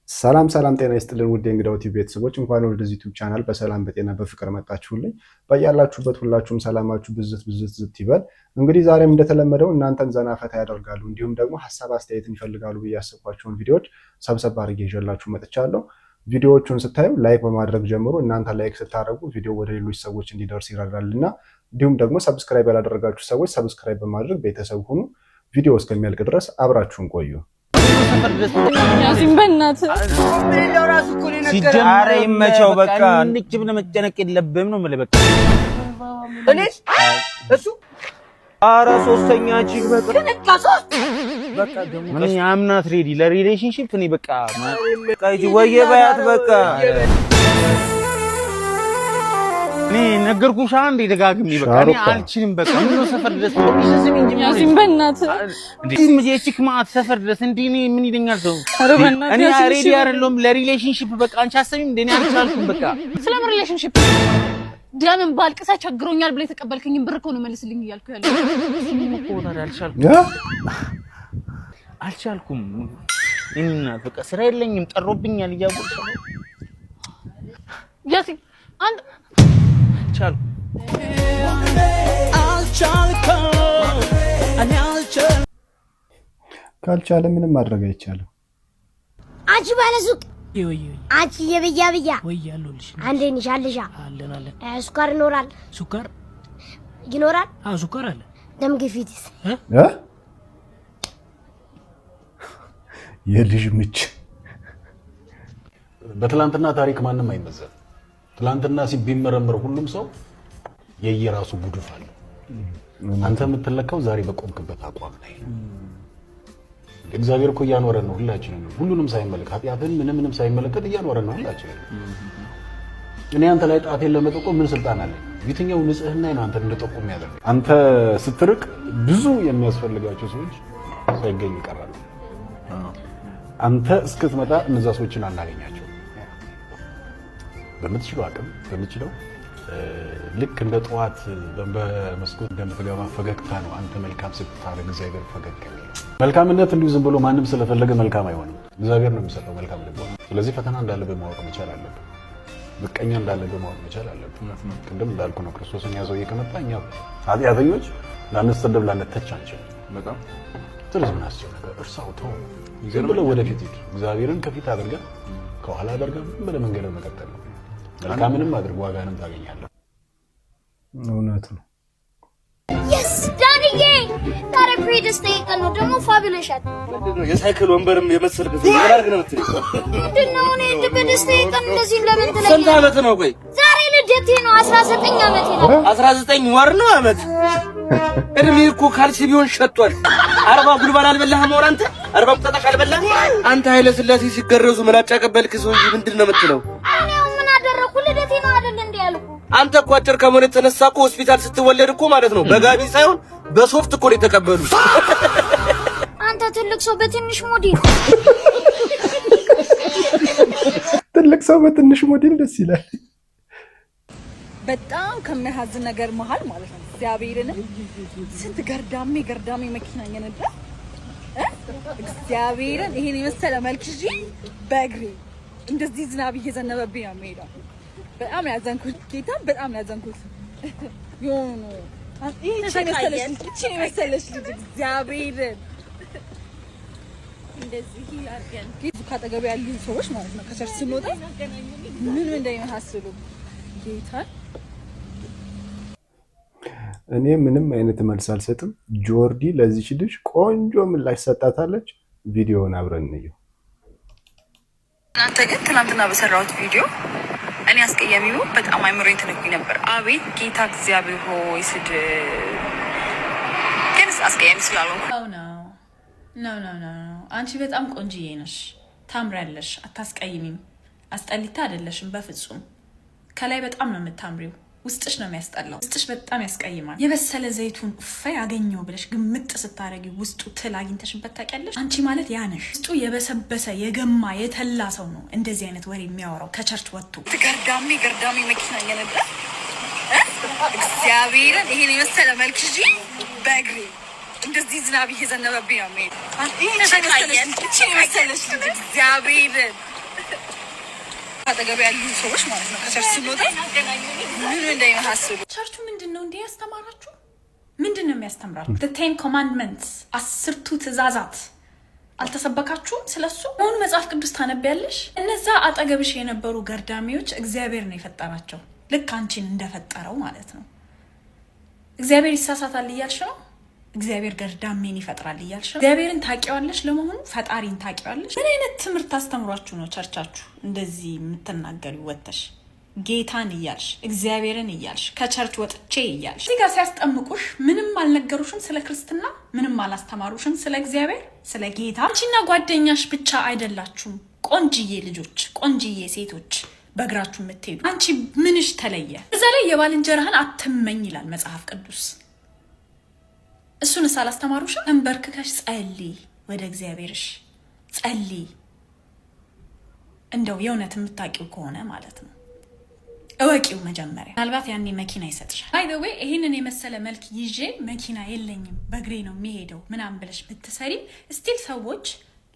ሰላም ሰላም፣ ጤና ይስጥልን ውድ የእንግዳው ቲቪ ቤተሰቦች፣ እንኳን ወደዚህ ዩቲዩብ ቻናል በሰላም በጤና በፍቅር መጣችሁልኝ። በያላችሁበት ሁላችሁም ሰላማችሁ ብዝት ብዝት ዝት ይበል። እንግዲህ ዛሬም እንደተለመደው እናንተን ዘና ፈታ ያደርጋሉ እንዲሁም ደግሞ ሀሳብ አስተያየትን ይፈልጋሉ ብዬ ያሰብኳቸውን ቪዲዮዎች ሰብሰብ አድርጌ ይዤላችሁ መጥቻለሁ። ቪዲዮዎቹን ስታዩ like በማድረግ ጀምሮ እናንተ like ስታደርጉ ቪዲዮ ወደ ሌሎች ሰዎች እንዲደርስ ይረዳልና፣ እንዲሁም ደግሞ subscribe ያላደረጋችሁ ሰዎች subscribe በማድረግ ቤተሰብ ሁኑ። ቪዲዮ እስከሚያልቅ ድረስ አብራችሁን ቆዩ። ያሲን በእናትህ። ኧረ ይመቸው። በቃ እንድች ብለህ መጨነቅ የለብህም ነው የምልህ። በቃ እኔ እሱ ኧረ ሶስተኛ chick በቃ እኔ I'm not ready ለ relationship። እኔ በቃ በቃ ሂጂ ወየ በያት። በቃ እኔ ነገርኩሽ አንዴ ደጋግሜ፣ በቃ እኔ አልችልም። በቃ ምን ነው ሰፈር ድረስ ስሚ እንጂ። ያሲን በእናትህ። እንዴ የ chick ማአት ሰፈር ድረስ እንዴ፣ እኔ ምን ይለኛል ሰው? ኧረ በእናትህ እኔ ያሲን፣ ready አይደለሁም ለ relationship። በቃ አንቺ አሰሚም እንዴ? እኔ አልቻልኩም። በቃ ስለምን relationship? ደምን ባልቅሳ ቸግሮኛል ብለህ የተቀበልከኝን ብር እኮ ነው መልስልኝ እያልኩ ያለው። እኮ ታዲያ አልቻልኩም አልቻልኩም። እኔ እናት በቃ ስራ የለኝም፣ ጠሮብኛል እያወቅሽ ነው። ያሲን አንድ አልቻልኩም። አልቻልኩም እኔ አልቻልኩም። ካልቻለ ምንም ማድረግ አይቻልም። አንቺ ባለ ሱቅ፣ አንቺ የብያ ብያ፣ ወይ ያለሁልሽ። አንዴ ነሽ አለሻ? አለን አለን። ስኳር ይኖራል? ስኳር? ይኖራል? አዎ፣ ስኳር አለ። ደም ግፊትስ? እ? የልጅ ምች። በትላንትና ታሪክ ማንም አይመዘንም። ትላንትና ቢመረመር ሁሉም ሰው የየራሱ ጉድፍ አለው። አንተ የምትለካው ዛሬ በቆምክበት አቋም ላይ ነው። እግዚአብሔር እኮ እያኖረን ነው ሁላችንን፣ ሁሉንም ሳይመለከት፣ ኃጢአትን ምንም ምንም ሳይመለከት እያኖረን ነው ሁላችንን። እኔ አንተ ላይ ጣቴን ለመጠቆም ምን ስልጣን አለኝ? የትኛው ንጽህና ነው አንተን እንድጠቁም የሚያደርግ? አንተ ስትርቅ ብዙ የሚያስፈልጋቸው ሰዎች ሳይገኝ ይቀራሉ። አንተ እስክትመጣ እነዛ ሰዎችን አናገኛቸው። በምትችለው አቅም፣ በምትችለው ልክ እንደ ጠዋት በመስኮት እንደምትገባ ፈገግታ ነው። አንተ መልካም ስታደርግ እግዚአብሔር ፈገግ የሚለው። መልካምነት እንዲሁ ዝም ብሎ ማንም ስለፈለገ መልካም አይሆንም። እግዚአብሔር ነው የሚሰጠው መልካም ልቦና። ስለዚህ ፈተና እንዳለብህ ማወቅ መቻል አለብህ። ምቀኛ እንዳለብህ ማወቅ መቻል አለብህ። ቅድም እንዳልኩ ነው፣ ክርስቶስን ያዘው ከመጣ እኛ ኃጢአተኞች ላንሰደብ ላንተች አንችልም። በጣም። ስለዚህ ምን አስጨነቀ? እርሳው፣ ተው፣ ዝም ብለህ ወደፊት ሂድ። እግዚአብሔርን ከፊት አድርገህ ከኋላ አድርገህ ዝም ብለህ መንገድ መቀጠል ነው። መልካምንም አድርግ፣ ዋጋንም ታገኛለህ። እውነት ነው። Yes ዳንዬ፣ ዛሬ pre ደስታዬ ቀን ነው። ደግሞ ፋብለሻል። ምንድን ነው የሳይክል ወንበርም የመሰልክ ሰው ምን አድርግ ነው የምትለኝ? ምንድን ነው፣ እኔ በደስታዬ ቀን እንደዚህ ለምን ስንት ትለኛለህ? ዓመት ነው ቆይ? ዛሬ ልደቴ ነው። 19 ዓመቴ ነው። 19 ወር ነው ዓመት? እድሜ እኮ ካልሲ ቢሆን ሸቷል። 40 ጉልባን አልበላህም? ወር አንተ 40 ቁጣጣሽ አልበላህም? አንተ ኃይለ ሥላሴ ሲገረዙ ምላጭ ያቀበልክ ሰውዬ ምንድን ነው የምትለው? እኔ አሁን ምን አደረኩ? ልደቴ ነው አይደል እንዴ ያልኩ? አንተ እኮ አጭር ከመሆን የተነሳ እኮ ሆስፒታል ስትወለድ እኮ ማለት ነው በጋቢ ሳይሆን በሶፍት እኮ ነው የተቀበሉ። አንተ ትልቅ ሰው በትንሽ ሞዴል። ትልቅ ሰው በትንሽ ሞዴል ደስ ይላል። በጣም ከሚያሳዝን ነገር መሀል ማለት ነው፣ እግዚአብሔርን ስንት ገርዳሜ ገርዳሜ መኪና እየነዳ እ እግዚአብሔርን ይሄን የመሰለ መልክ ይዤ በእግሬ እንደዚህ ዝናብ እየዘነበብኝ ነው የምሄደው። በጣም ነው ያዘንኩት፣ ጌታ በጣም ነው ያዘንኩት። የሆኑ ይህቺን የመሰለች ልጅ እግዚአብሔርን እንደዚህ አድርገን ካጠገቡ ያሉ ሰዎች ማለት ነው ከ church ስንወጣ ምን ምን እንደሚመሳስሉ ጌታን። እኔ ምንም አይነት መልስ አልሰጥም። ጆርዲ ለዚች ልጅ ቆንጆ ምላሽ ሰጣታለች። ቪዲዮውን አብረን እንየው። እናንተ ግን ትናንትና በሰራሁት ቪዲዮ እኔ አስቀያሚው በጣም አይምሮዬን ትነኩኝ ነበር። አቤት ጌታ እግዚአብሔር ሆይ ስድ ግን አስቀያሚ ስላልሆንኩ No, no, no, no። አንቺ በጣም ቆንጅዬ ነሽ፣ ታምሪያለሽ፣ አታስቀይሚም። አስጠሊታ አይደለሽም በፍጹም። ከላይ በጣም ነው የምታምሪው፣ ውስጥሽ ነው የሚያስጠላው። ውስጥሽ በጣም ያስቀይማል። የበሰለ ዘይቱን እፈ ያገኘው ብለሽ ግምጥ ስታደርጊ ውስጡ ትል አግኝተሽበት ታውቂያለሽ? አንቺ ማለት ያ ነሽ። ውስጡ የበሰበሰ የገማ የተላ ሰው ነው እንደዚህ አይነት ወሬ የሚያወራው ከ church ወጥቶ። ገርዳሜ ገርዳሜ መኪና እየነዳ፣ እግዚአብሔርን ይሄን የመሰለ መልክ ይዤ በእግሬ እንደዚህ ዝናብ እየዘነበብኝ ነው የምሄደው። ይህቺን የመሰለች ልጅ፣ እግዚአብሔርን አጠገብ ያሉ ሰዎች ማለት ነው ከ church ስንወጣ ምን እንደሚያስቡ። ቸርቹ ምንድን ነው እንዲህ ያስተማራችሁ? ምንድን ነው የሚያስተምራችሁ? Ten Commandments፣ አስርቱ ትእዛዛት አልተሰበካችሁም? ስለሱ አሁን መጽሐፍ ቅዱስ ታነቢያለሽ? እነዛ አጠገብሽ የነበሩ ገርዳሚዎች እግዚአብሔር ነው የፈጠራቸው፣ ልክ አንቺን እንደፈጠረው ማለት ነው። እግዚአብሔር ይሳሳታል እያልሽ ነው? እግዚአብሔር ገርዳሜን ይፈጥራል እያልሽ ነው? እግዚአብሔርን ታውቂዋለሽ? ለመሆኑ ፈጣሪን ታውቂዋለሽ? ምን አይነት ትምህርት አስተምሯችሁ ነው ቸርቻችሁ እንደዚህ የምትናገሪ? ወጥተሽ ጌታን እያልሽ፣ እግዚአብሔርን እያልሽ፣ ከ church ወጥቼ እያልሽ፣ እዚህ ጋር ሲያስጠምቁሽ ምንም አልነገሩሽም ስለ ክርስትና፣ ምንም አላስተማሩሽም ስለ እግዚአብሔር፣ ስለ ጌታ። አንቺና ጓደኛሽ ብቻ አይደላችሁም ቆንጅዬ ልጆች፣ ቆንጅዬ ሴቶች በእግራችሁ የምትሄዱ። አንቺ ምንሽ ተለየ? እዛ ላይ የባልንጀራህን አትመኝ ይላል መጽሐፍ ቅዱስ። እሱንስ አላስተማሩሽም? ተንበርክከሽ ጸልይ፣ ወደ እግዚአብሔርሽ ጸልይ። እንደው የእውነት የምታውቂው ከሆነ ማለት ነው። እወቂው መጀመሪያ። ምናልባት ያኔ መኪና ይሰጥሻል። By the way፣ ይህንን የመሰለ መልክ ይዤ መኪና የለኝም በእግሬ ነው የሚሄደው ምናምን ብለሽ ብትሰሪም still ሰዎች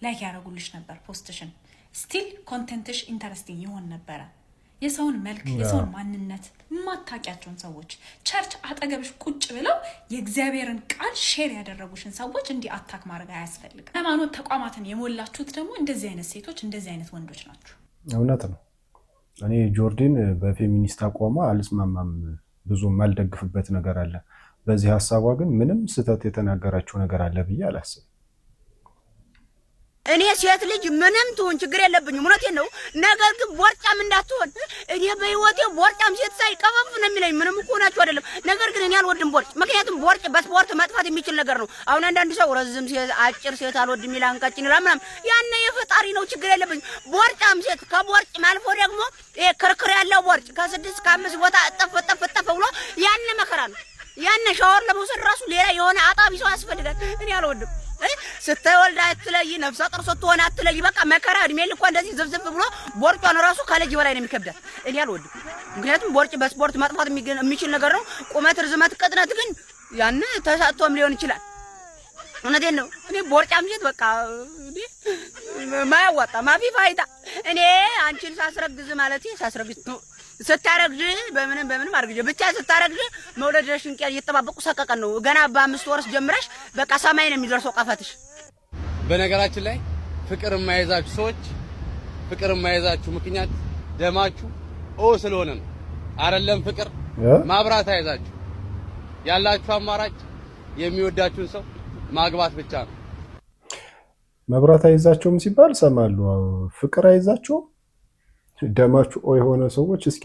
like ያደርጉልሽ ነበር post ሽን። Still content ሽ interesting ይሆን ነበረ። የሰውን መልክ፣ የሰውን ማንነት የማታውቂያቸውን ሰዎች church አጠገብሽ ቁጭ ብለው የእግዚአብሔርን ቃል share ያደረጉሽን ሰዎች እንዲህ attack ማድረግ አያስፈልግም። ሃይማኖት ተቋማትን የሞላችሁት ደግሞ እንደዚህ አይነት ሴቶች፣ እንደዚህ አይነት ወንዶች ናችሁ። እውነት ነው። እኔ ጆርዲን በፌሚኒስት አቋሟ አልስማማም፣ ብዙ የማልደግፍበት ነገር አለ። በዚህ ሀሳቧ ግን ምንም ስህተት የተናገራቸው ነገር አለ ብዬ አላስብም። እኔ ሴት ልጅ ምንም ትሁን ችግር የለብኝም፣ እውነቴን ነው። ነገር ግን ቦርጫም እንዳትሆን። እኔ በህይወቴ ቦርጫም ሴት ሳይ ቀፈፍ ነው የሚለኝ። ምንም እኮ ሆናችሁ አይደለም። ነገር ግን እኔ አልወድም ቦርጭ። ምክንያቱም ቦርጭ በስፖርት መጥፋት የሚችል ነገር ነው። አሁን አንዳንድ ሰው ረዝም ሴት፣ አጭር ሴት አልወድም ይላል፣ ቀጭን ይላል ምናምን። ያነ የፈጣሪ ነው፣ ችግር የለብኝም። ቦርጫም ሴት ከቦርጭ አልፎ ደግሞ ይሄ ክርክር ያለው ቦርጭ ከስድስት ከአምስት ቦታ እጥፍ እጥፍ እጥፍ ብሎ ያነ መከራ ነው። ያነ ሻወር ለመውሰድ ራሱ ሌላ የሆነ አጣቢ ሰው ያስፈልጋል። እኔ አልወድም። ስትወልድ አትለይ፣ ነፍሰ ጡር ስትሆን አትለይ። በቃ መከራ እድሜ ልኳ እንደዚህ ዝብዝብ ብሎ ቦርጯን ራሱ ከልጅ በላይ ነው የሚከብዳት። እኔ አልወድም። ምክንያቱም ቦርጭ በስፖርት ማጥፋት የሚችል ነገር ነው። ቁመት፣ ርዝመት፣ ቅጥነት ግን ያን ተሳጥቶም ሊሆን ይችላል። እውነቴን ነው። እኔ ቦርጫም ሴት በቃ ማያዋጣ مافي فايدة። እኔ አንቺን ሳስረግዝ ማለት ሳስረግዝ ስታረግዥ በምንም በምንም አርግዥ ብቻ ስታረግዥ መውለድሽን እየተጠባበቁ ሰቀቀን ነው። ገና በ5 ወር ጀምረሽ በቃ ሰማይ ነው የሚደርሰው ቀፈትሽ። በነገራችን ላይ ፍቅር የማይዛችሁ ሰዎች፣ ፍቅር የማይዛችሁ ምክንያት ደማችሁ O ስለሆነ ነው። አይደለም ፍቅር ማብራት አይዛችሁ። ያላችሁ አማራጭ የሚወዳችሁን ሰው ማግባት ብቻ ነው። መብራት አይዛቸውም ሲባል ሰማሉ። ፍቅር አይዛቸውም። ደማችሁ O የሆነ ሰዎች እስኪ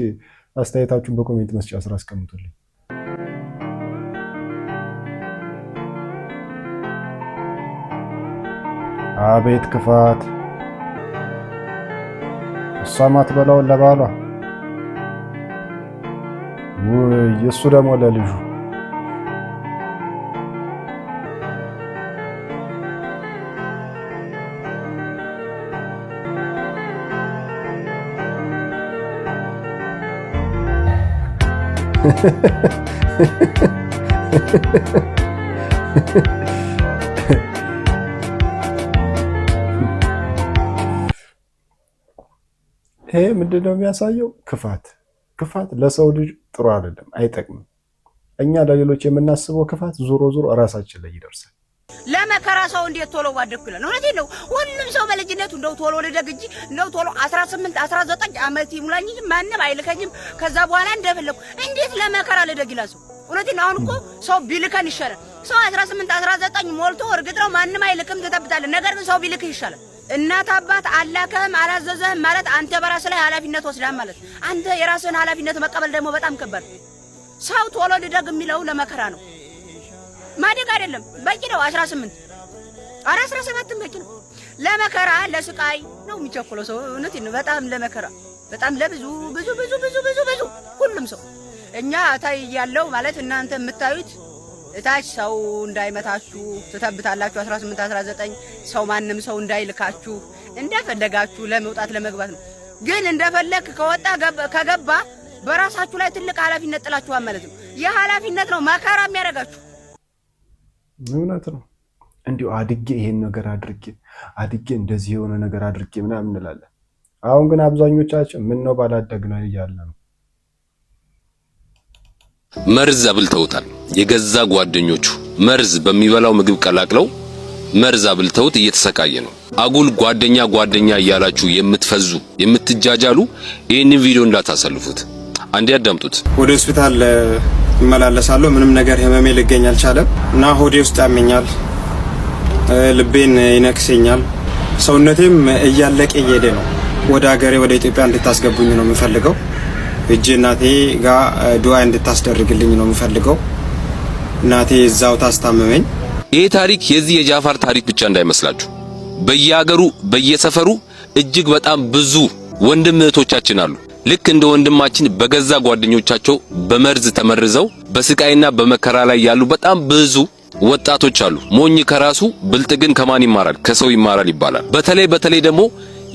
አስተያየታችሁን በ comment መስጫ ስር አስቀምጡልኝ። አቤት ክፋት! እሷ ማትበላውን ለባሏ፣ ውይ እሱ ደግሞ ለልጁ። ይሄ ምንድን ነው የሚያሳየው? ክፋት። ክፋት ለሰው ልጅ ጥሩ አይደለም፣ አይጠቅምም። እኛ ለሌሎች የምናስበው ክፋት ዞሮ ዞሮ እራሳችን ላይ ይደርሳል። ለመከራ ሰው እንዴት ቶሎ ባደግኩ ይላል። እውነቴን ነው። ሁሉም ሰው በልጅነቱ እንደው ቶሎ ልደግ እንጂ እንደው ቶሎ 18 19 ዓመት ይሙላኝ እንጂ ማንም አይልከኝም። ከዛ በኋላ እንደፈለኩ እንዴት ለመከራ ልደግ ይላል ሰው። እውነቴን ነው። አሁን እኮ ሰው ቢልከን ይሻላል። ሰው 18 19 ሞልቶ እርግጥ ነው ማንም አይልክም፣ ትጠብታለህ። ነገር ግን ሰው ቢልክህ ይሻላል። እናት አባት አላከህም አላዘዘህም ማለት አንተ በራስህ ላይ ኃላፊነት ወስደሃል ማለት። አንተ የራስህን ኃላፊነት መቀበል ደግሞ በጣም ከባድ። ሰው ቶሎ ልደግ የሚለው ለመከራ ነው። ማደግ አይደለም፣ በቂ ነው። 18 ኧረ 17ም በቂ ነው። ለመከራ ለስቃይ ነው የሚቸኩለው ሰው። እውነቴን ነው። በጣም ለመከራ፣ በጣም ለብዙ ብዙ ብዙ ብዙ ብዙ ብዙ ሁሉም ሰው እኛ እታይ እያለው ማለት እናንተ የምታዩት እታች ሰው እንዳይመታችሁ ትተብታላችሁ። 18 19 ሰው ማንም ሰው እንዳይልካችሁ እንደፈለጋችሁ ለመውጣት ለመግባት ነው። ግን እንደፈለክ ከወጣ ከገባ በራሳችሁ ላይ ትልቅ ኃላፊነት ጥላችኋል ማለት ነው። ይህ ኃላፊነት ነው መከራ የሚያደርጋችሁ። እውነት ነው። እንዲሁ አድጌ ይሄን ነገር አድርጌ፣ አድጌ እንደዚህ የሆነ ነገር አድርጌ ምናምን እንላለን። አሁን ግን አብዛኞቻችን ምን ነው ባላደግነው እያለ ነው። መርዝ አብልተውታል። የገዛ ጓደኞቹ መርዝ በሚበላው ምግብ ቀላቅለው መርዝ አብልተውት እየተሰቃየ ነው። አጉል ጓደኛ ጓደኛ እያላችሁ የምትፈዙ፣ የምትጃጃሉ ይህንን ቪዲዮ እንዳታሳልፉት፣ አንዴ ያዳምጡት። ወደ ሆስፒታል እመላለሳለሁ። ምንም ነገር ህመሜ ሊገኝ አልቻለም እና ሆዴ ውስጥ ያመኛል፣ ልቤን ይነክሰኛል፣ ሰውነቴም እያለቀ እየሄደ ነው። ወደ ሀገሬ ወደ ኢትዮጵያ እንድታስገቡኝ ነው የምፈልገው። እጄ እናቴ ጋር ዱዓ እንድታስደርግልኝ ነው የምፈልገው። እናቴ እዛው ታስታመመኝ። ይህ ታሪክ የዚህ የጃፋር ታሪክ ብቻ እንዳይመስላችሁ። በየሀገሩ በየሰፈሩ እጅግ በጣም ብዙ ወንድም እህቶቻችን አሉ። ልክ እንደ ወንድማችን በገዛ ጓደኞቻቸው በመርዝ ተመርዘው በስቃይና በመከራ ላይ ያሉ በጣም ብዙ ወጣቶች አሉ። ሞኝ ከራሱ ብልጥ ግን ከማን ይማራል? ከሰው ይማራል ይባላል። በተለይ በተለይ ደግሞ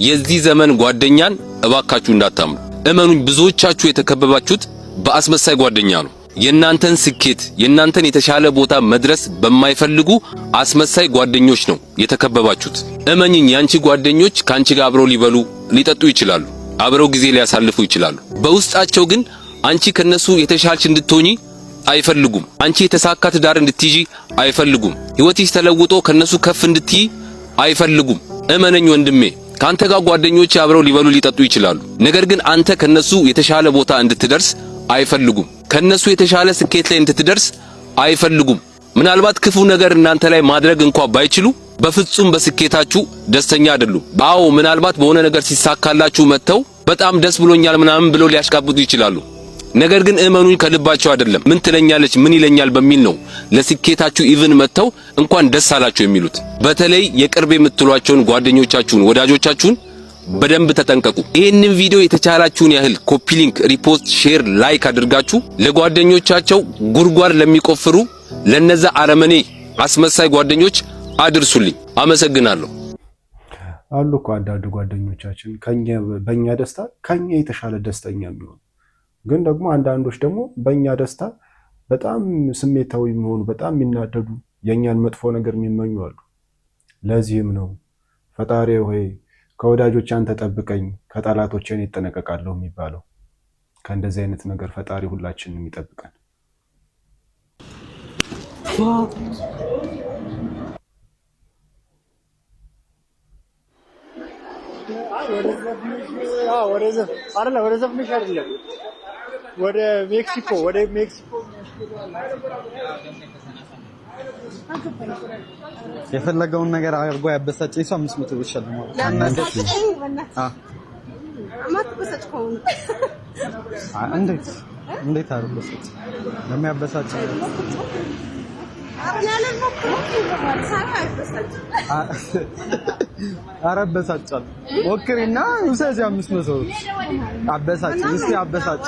የዚህ ዘመን ጓደኛን እባካችሁ እንዳታምኑ። እመኑኝ፣ ብዙዎቻችሁ የተከበባችሁት በአስመሳይ ጓደኛ ነው። የእናንተን ስኬት፣ የእናንተን የተሻለ ቦታ መድረስ በማይፈልጉ አስመሳይ ጓደኞች ነው የተከበባችሁት። እመኝኝ፣ ያንቺ ጓደኞች ካንቺ ጋር አብረው ሊበሉ ሊጠጡ ይችላሉ፣ አብረው ጊዜ ሊያሳልፉ ይችላሉ። በውስጣቸው ግን አንቺ ከነሱ የተሻልሽ እንድትሆኚ አይፈልጉም። አንቺ የተሳካ ትዳር እንድትይዢ አይፈልጉም። ህይወትሽ ተለውጦ ከነሱ ከፍ እንድትይ አይፈልጉም። እመነኝ ወንድሜ፣ ካንተ ጋር ጓደኞች አብረው ሊበሉ ሊጠጡ ይችላሉ። ነገር ግን አንተ ከነሱ የተሻለ ቦታ እንድትደርስ አይፈልጉም። ከነሱ የተሻለ ስኬት ላይ እንድትደርስ አይፈልጉም። ምናልባት ክፉ ነገር እናንተ ላይ ማድረግ እንኳን ባይችሉ በፍጹም በስኬታችሁ ደስተኛ አይደሉም። አዎ፣ ምናልባት በሆነ ነገር ሲሳካላችሁ መጥተው በጣም ደስ ብሎኛል ምናምን ብለው ሊያሽቃብጡ ይችላሉ። ነገር ግን እመኑኝ ከልባቸው አይደለም። ምን ትለኛለች፣ ምን ይለኛል በሚል ነው ለስኬታችሁ even መጥተው እንኳን ደስ አላችሁ የሚሉት። በተለይ የቅርብ የምትሏቸውን ጓደኞቻችሁን፣ ወዳጆቻችሁን በደንብ ተጠንቀቁ። ይህንን ቪዲዮ የተቻላችሁን ያህል copy link፣ repost፣ share፣ like አድርጋችሁ ለጓደኞቻቸው ጉድጓድ ለሚቆፍሩ ለነዛ አረመኔ አስመሳይ ጓደኞች አድርሱልኝ። አመሰግናለሁ። አሉ እኮ አንዳንድ ጓደኞቻችን በእኛ ደስታ ከኛ የተሻለ ደስተኛ የሚሆኑ፣ ግን ደግሞ አንዳንዶች ደግሞ በእኛ ደስታ በጣም ስሜታዊ የሚሆኑ፣ በጣም የሚናደዱ፣ የእኛን መጥፎ ነገር የሚመኙ አሉ። ለዚህም ነው ፈጣሪ ሆይ ከወዳጆች አንተ ጠብቀኝ፣ ከጠላቶቼ እኔ እጠነቀቃለሁ የሚባለው። ከእንደዚህ አይነት ነገር ፈጣሪ ሁላችንም ይጠብቀን። ወደ አይደለም፣ ወደ ሜክሲኮ፣ ወደ ሜክሲኮ። የፈለገውን ነገር አድርጎ ያበሳጨኝ ሰው 500 ብር ሸልሟል። እንዴት እንዴት አልበሳጭ? ለሚያበሳጭ ኧረ አበሳጫለሁ። ሞክሪና ውሰጂ 500 ብር። አበሳጭ እስኪ፣ አበሳጭ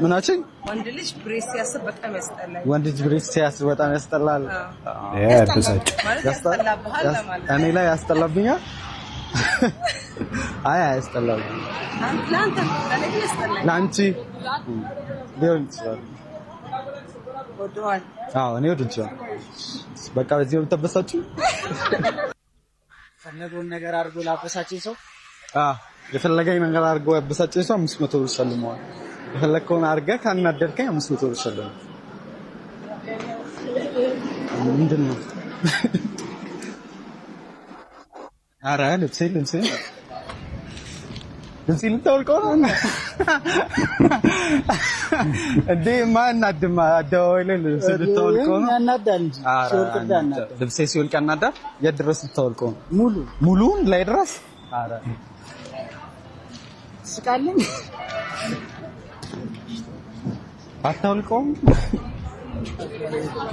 ምናችን? ወንድ ልጅ brace ሲያስር በጣም ያስጠላል። ወንድ ልጅ brace ሲያስር በጣም ያስጠላል። ያበሳጭ። ያስጠላብሃል ለማለት። እኔ ላይ ያስጠላብኛል? አይ፣ አያስጠላብኝም። ለአንተ ለእኔ ግን ያስጠላል። ለአንቺ ሊሆን ይችላል። ወደዋል። አዎ፣ እኔ ወድጄዋለሁ። በቃ በዚህ ነው የምታበሳጭው? ፈለገውን ነገር አድርጎ ላበሳጨኝ ሰው? አዎ፣ የፈለገኝ ነገር አድርጎ ያበሳጨኝ ሰው 500 ብር ሸልመዋል። የፈለግከውን አድርገህ ካናደድከኝ 500 ብር ሸልመዋል። ምንድን ነው? ኧረ ልብሴ፣ ልብሴ፣ ልብሴ ልታወልቀው ነው እንዴ? ማናድማ አደባባይ ላይ ልብሴ ልታወልቀው ነው? ያናዳል እንጂ፣ ሲወልቅ ያናዳል። ልብሴ ሲወልቅ ያናዳል። የት ድረስ ልታወልቀው ነው? ሙሉ። ሙሉውን ላይ ድረስ? ኧረ ስቃለኝ። አታውልቀውም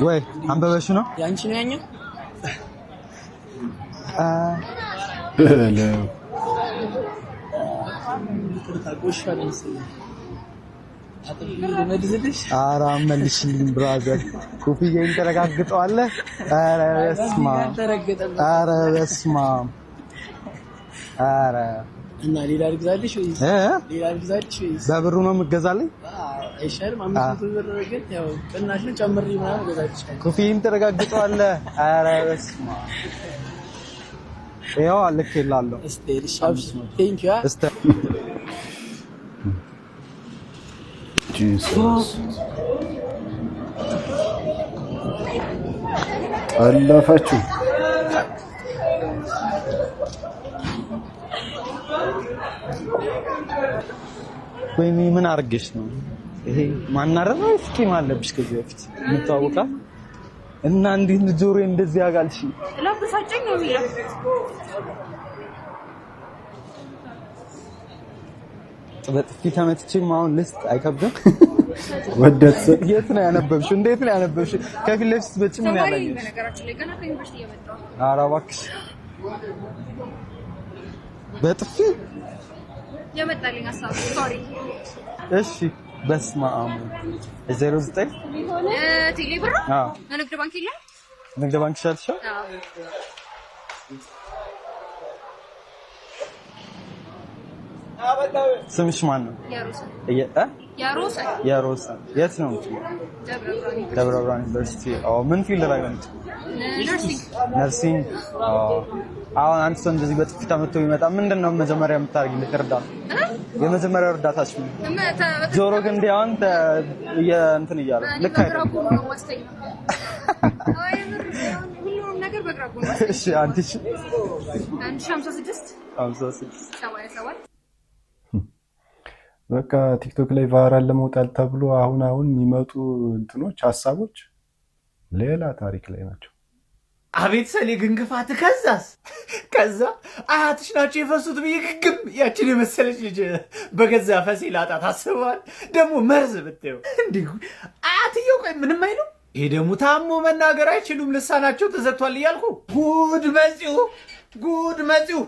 ወይ? አንበበሽ ነው? ያንቺ ነው ያኛው? በለው። ይቅርታ ቆሻል መሰለኝ። አጥቤ ልመልስልሽ? ኧረ መልሽልኝ brother። ኮፍያዬን ተረጋግጠዋለህ። ኧረ በስመ አብ፣ ኧረ በስመ አብ፣ ኧረ እና ሌላ ልግዛልሽ ወይስ እ? ሌላ ልግዛልሽ ወይስ በብሩ ነው የምትገዛልኝ? አይሻልም? 500 ብር ግን ያው ቅናሽ ነው፣ ጨምሬ ምናምን እገዛልሻለሁ። ኮፍያዬን ተረጋግጠዋለህ። ኧረ በስመ አብ። ይኸው ልኬልሃለሁ። እስቲ thank you። እስቲ Jesus፣ ጠለፈችው። ወይኔ ምን አድርገሽ ነው ይሄ? ማናረር ነው ወይስ ቂም አለብሽ? ከዚህ በፊት የምታወቃ እና እንዴት ጆሮዬ እንደዚህ ያጋልሽ? ላበሳጨኝ ነው የሚለው። በጥፊ ተመትቼም አሁን ልስጥ አይከብድም? ወደት የት ነው ያነበብሽው? እንዴት ነው ያነበብሽው? ከፊት ለፊት ስትመጪ ምን ተማሪ ነኝ ያላየሽ? በነገራችን ላይ፣ ገና ከዩኒቨርሲቲ እየመጣሁ ነው። ኧረ እባክሽ በጥፊ የመጣልኝ ሀሳብ፣ sorry። እሺ በስመ አብ፣ 09 ቴሌ ብር። አዎ። ንግድ ባንክ የለም? ንግድ ባንክ ይሻልሻል? አዎ። ስምሽ ማን ነው? የሮሰን። እ? የሮሰን። የሮሳ። የት ነው የምትማሪው? ደብረ ብርሃን። ደብረ ብርሃን ዩኒቨርሲቲ። አዎ፣ ምን field ላይ ነው የምትማሪው? Nursing። Nursing። አዎ። አሁን አንድ ሰው እንደዚህ በጥፊ ተመቶ ቢመጣ ምንድን ነው መጀመሪያ የምታደርጊለት እርዳታ? የመጀመሪያው እርዳታሽ ምን? ጆሮ ግን እንዲህ አሁን እንትን እያለ ልክ በግራ አይደለም። ጎኑ ነው ማስተኛው። አይ ምር ሁሉንም ነገር በግራ ጎኑ። እሺ፣ 1000 1056 56 87 በቃ ቲክቶክ ላይ viral ለመውጣት ተብሎ አሁን አሁን የሚመጡ እንትኖች፣ ሀሳቦች ሌላ ታሪክ ላይ ናቸው። አቤት ሰሌ ግን ክፋት። ከዛስ ከዛ አያትሽ ናቸው የፈሱት ብዬ ግግም ያችን የመሰለች ልጅ በገዛ ፈሴ ላጣ ታስበዋል። ደግሞ መርዝ ብትየው እንዲሁ አያትየው ቆይ ምንም አይሉ፣ ይሄ ደግሞ ታሞ መናገር አይችሉም ልሳናቸው ተዘግቷል እያልኩ ጉድ መጺው፣ ጉድ መጺው፣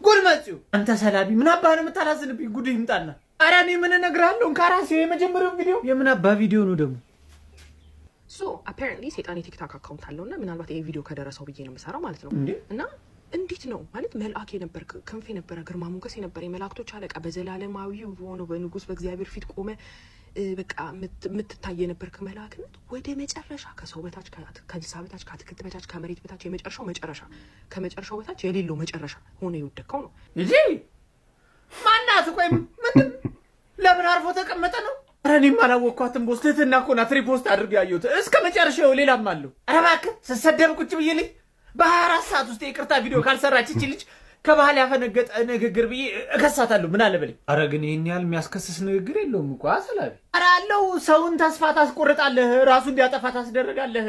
ጉድ መጺው። አንተ ሰላቢ ምን አባህ ነው የምታላዝንብኝ? ጉድ ይምጣና። ኧረ እኔ ምን እነግርሃለሁ? ከራሴ የመጀመሪያው ቪዲዮ የምን አባ ቪዲዮ ነው ደግሞ? So apparently ሴጣን የቲክታክ account አለው እና ምናልባት ይሄ ቪዲዮ ከደረሰው ብዬ ነው የምሰራው ማለት ነው። እንዴ? እና እንዴት ነው ማለት መልአክ የነበር፣ ክንፍ የነበረ፣ ግርማ ሞገስ የነበረ፣ የመላእክቶች አለቃ፣ በዘላለማዊው በሆነው በንጉስ በእግዚአብሔር ፊት ቆመ በቃ የምትታይ የነበርክ መልአክነት ወደ መጨረሻ ከሰው በታች፣ ከእንስሳ በታች፣ ከአትክልት በታች፣ ከመሬት በታች፣ የመጨረሻው መጨረሻ፣ ከመጨረሻው በታች የሌለው መጨረሻ ሆነ የወደቅከው ነው። እንጂ ማናት? ቆይ ምንድን ለምን አርፎ ተቀመጠ ነው? ኧረ እኔም አላወቅኳትም። Boss ትህትና እኮ ናት repost አድርገው ያየሁት እስከ መጨረሻው ሌላም አለው። ኧረ እባክህ ስሰደብ ቁጭ ብዬ ልኝ በ24 ሰዓት ውስጥ የይቅርታ ቪዲዮ ካልሰራች ይቺ ልጅ ከባህል ያፈነገጠ ንግግር ብዬ እከሳታለሁ። ምን አለ በለኝ። ኧረ ግን ይህን ያህል የሚያስከስስ ንግግር የለውም እኮ አሰላቢ። ኧረ አለው። ሰውን ተስፋ ታስቆርጣለህ፣ ራሱ እንዲያጠፋ ታስደርጋለህ።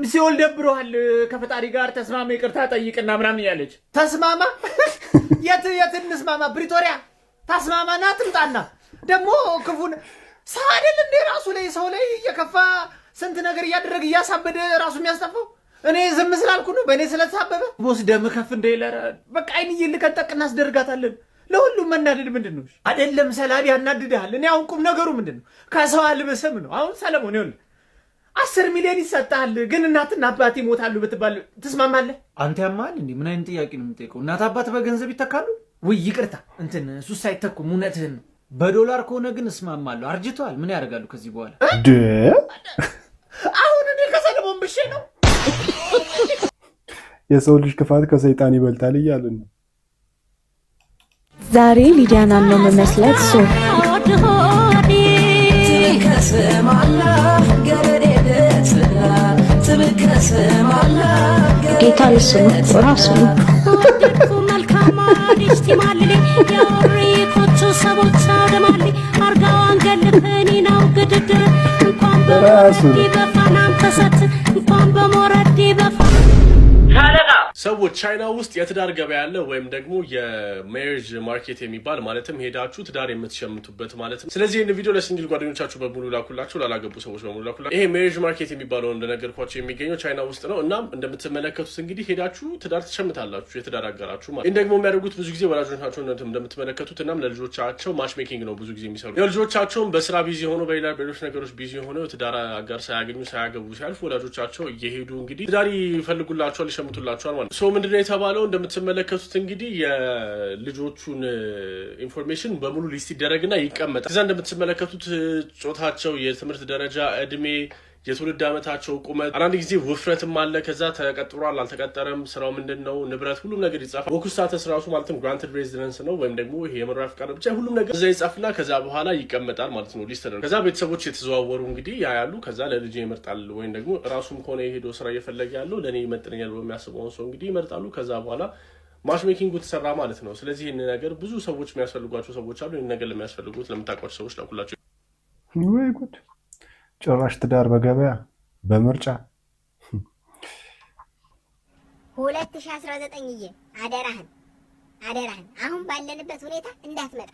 ሲኦል ደብሮሃል፣ ከፈጣሪ ጋር ተስማማ፣ ይቅርታ ጠይቅና ምናምን እያለች ተስማማ። የት የት እንስማማ? ፕሪቶሪያ ታስማማና ትምጣና ደግሞ ክፉን ሰው አይደል እንዴ ራሱ ላይ ሰው ላይ እየከፋ ስንት ነገር እያደረገ እያሳበደ ራሱ የሚያስጠፋው እኔ ዝም ስላልኩ ነው፣ በእኔ ስለተሳበበ። Boss ደም ከፍ እንደይለ በቃ አይን እየልከን ጠቅ እናስደርጋታለን። ለሁሉም መናደድ ምንድን ነው? አይደለም ሰላቢ ያናድድሃል። እኔ አሁን ቁም ነገሩ ምንድን ነው? ከሰው አልብስም ነው። አሁን ሰለሞን ይኸውልህ 10 ሚሊዮን ይሰጥሃል፣ ግን እናትና አባት ይሞታሉ ብትባል ትስማማለህ? አንተ ያማል እንዴ? ምን አይነት ጥያቄ ነው የምጠይቀው? እናት አባት በገንዘብ ይተካሉ? ውይ ይቅርታ፣ እንትን ሱስ አይተኩም። እውነትህን ነው። በዶላር ከሆነ ግን እስማማለሁ። አርጅተዋል። ምን ያደርጋሉ ከዚህ በኋላ? አሁን እኔ ከሰለሞን ብሼ ነው። የሰው ልጅ ክፋት ከሰይጣን ይበልጣል እያልን ነው። ዛሬ ሊዲያናን ነው መመስለት so ጌታ ልሱ ነው ራሱ ነው። ራሱ ነው። ሰው ሰዎች፣ ቻይና ውስጥ የትዳር ገበያ አለ፣ ወይም ደግሞ የ marriage market የሚባል፣ ማለትም ሄዳችሁ ትዳር የምትሸምቱበት ማለት ነው። ስለዚህ ይህን ቪዲዮ ለ single ጓደኞቻችሁ በሙሉ ላኩላቸው፣ ላላገቡ ሰዎች በሙሉ ላኩላቸው። ይሄ marriage market የሚባለው እንደነገርኳችሁ የሚገኘው ቻይና ውስጥ ነው። እናም እንደምትመለከቱት እንግዲህ ሄዳችሁ ትዳር ትሸምታላችሁ፣ የትዳር አጋራችሁ ማለት። ይህን ደግሞ የሚያደርጉት ብዙ ጊዜ ወላጆች ናቸው እንደምትመለከቱት። እናም ለልጆቻቸው match making ነው ብዙ ጊዜ የሚሰሩ። ልጆቻቸውን በስራ busy ሆኖ፣ በሌላ ሌሎች ነገሮች busy ሆነው ትዳር አጋር ሳያገኙ፣ ሳያገቡ ሲያልፉ ወላጆቻቸው እየሄዱ እንግዲህ ትዳር ይፈልጉላቸዋል፣ ይሸምቱላቸዋል ማለት ነው። So ምንድነው የተባለው? እንደምትመለከቱት እንግዲህ የልጆቹን information በሙሉ list ይደረግና ይቀመጣል። ከዛ እንደምትመለከቱት ጾታቸው፣ የትምህርት ደረጃ፣ እድሜ፣ የትውልድ ዓመታቸው፣ ቁመት፣ አንዳንድ ጊዜ ውፍረትም አለ። ከዛ ተቀጥሯል አልተቀጠረም፣ ስራው ምንድን ነው፣ ንብረት፣ ሁሉም ነገር ይጻፋል። Work status ራሱ ማለትም granted residence ነው ወይም ደግሞ ይሄ የመኖሪያ ፍቃድ፣ ብቻ ሁሉም ነገር እዛ ይጻፍና ከዛ በኋላ ይቀመጣል ማለት ነው፣ list ነው። ከዛ ቤተሰቦች የተዘዋወሩ እንግዲህ ያያሉ። ከዛ ለልጅ ይመርጣል ወይም ደግሞ ራሱም ከሆነ የሄዶ ስራ እየፈለገ ያለው ለእኔ ይመጥነኛል ብሎ የሚያስበውን ሰው እንግዲህ ይመርጣሉ። ከዛ በኋላ match making ኡ ተሰራ ማለት ነው። ስለዚህ ይህን ነገር ብዙ ሰዎች የሚያስፈልጓቸው ሰዎች አሉ። ይህን ነገር ለሚያስፈልጉት ለምታውቋቸው ሰዎች ላኩላቸው። ወይ ጉድ! ጭራሽ ትዳር በገበያ በምርጫ። 2019 ዬ አደራህን አደራህን፣ አሁን ባለንበት ሁኔታ እንዳትመጣ።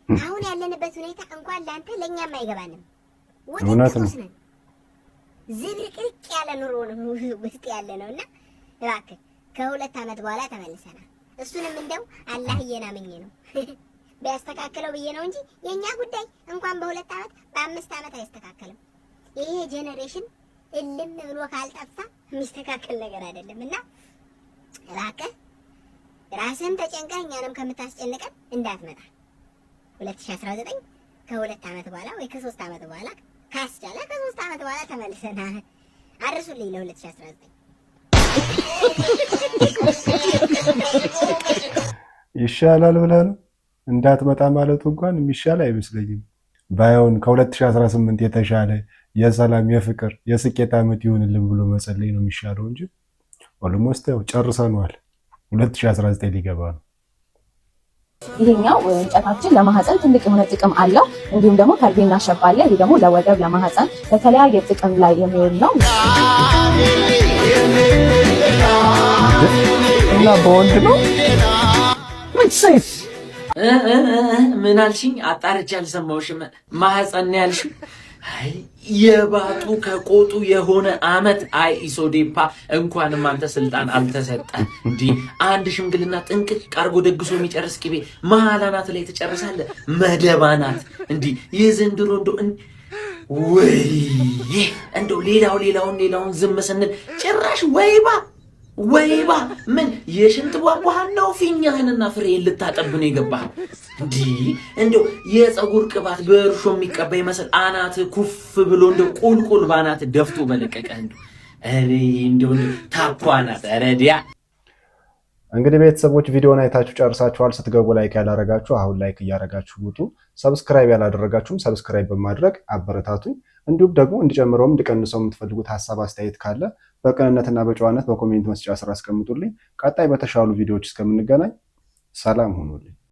አሁን ያለንበት ሁኔታ እንኳን ለአንተ ለእኛም አይገባንም። እውነት ነው። ውጥንቅጥ ነን። ዝብርቅርቅ ያለ ኑሮ ነው ውስጥ ያለ ነው እና እባክህ ከ2 ዓመት በኋላ ተመልሰናል። እሱንም እንደው አላህዬን አምኜ ነው ቢያስተካክለው ብዬ ነው እንጂ የእኛ ጉዳይ እንኳን በ2 ዓመት በ5 ዓመት አይስተካከልም። ይሄ generation እልም ብሎ ካልጠፋ የሚስተካከል ነገር አይደለም እና እባክህ ራስህም ተጨንቀህ እኛንም ከምታስጨንቀን እንዳትመጣ። 2019 ከ2 ዓመት በኋላ ወይ ከ3 ዓመት በኋላ፣ ካስቻለ ከ3 ዓመት በኋላ ተመልሰናል። አድርሱልኝ ለ2019። ይሻላል ብለህ ነው? እንዳትመጣ ማለቱ እንኳን የሚሻል አይመስለኝም። ባይሆን ከ2018 የተሻለ የሰላም፣ የፍቅር፣ የስኬት ዓመት ይሁንልን ብሎ መጸለይ ነው የሚሻለው እንጂ almost ያው ጨርሰነዋል። 2019 ሊገባ ነው። ይሄኛው እንጨታችን ለማህፀን ትልቅ የሆነ ጥቅም አለው። እንዲሁም ደግሞ ከርቤና ሸብ አለ። ይሄ ደግሞ ለወገብ፣ ለማህፀን ለተለያየ ጥቅም ላይ የሚውል ነው። እና በወንድ ነው። ምን አልሽኝ? አጣርቼ አልሰማሁሽም። ማህፀን ነው ያልሽው? አይ የባጡ ከቆጡ የሆነ አመት። አይ ኢሶዴፓ፣ እንኳንም አንተ ስልጣን አልተሰጠ። እንዲህ አንድ ሽምግልና ጥንቅቅ አርጎ ደግሶ የሚጨርስ ቅቤ መሀል አናት ላይ ትጨርሳለህ። መደብ አናት። እንዲህ የዘንድሮ እንደው ወይ እንደው ሌላው ሌላውን ሌላውን ዝም ስንል ጭራሽ ወይባ ወይባ። ምን የሽንት ቧንቧህን ነው ፊኛህንና ፍሬህን ልታጠብ ነው የገባህ? እንዲህ እንደው የፀጉር ቅባት በእርሾ የሚቀባ ይመስል አናት ኩፍ ብሎ እንደው ቁልቁል በአናት ደፍቶ በለቀቀ እንደው ኧረ እንደው ታኳ አናት ኧረ ዲያ። እንግዲህ ቤተሰቦች ቪዲዮን አይታችሁ ጨርሳችኋል። ስትገቡ like ያላረጋችሁ አሁን like እያረጋችሁ ውጡ። Subscribe ያላደረጋችሁም subscribe በማድረግ አበረታቱኝ። እንዲሁም ደግሞ እንድጨምረውም እንድቀንሰው የምትፈልጉት ሀሳብ አስተያየት ካለ በቅንነትና በጨዋነት በ comment መስጫ ስር አስቀምጡልኝ። ቀጣይ በተሻሉ ቪዲዮዎች እስከምንገናኝ ሰላም ሁኑልኝ።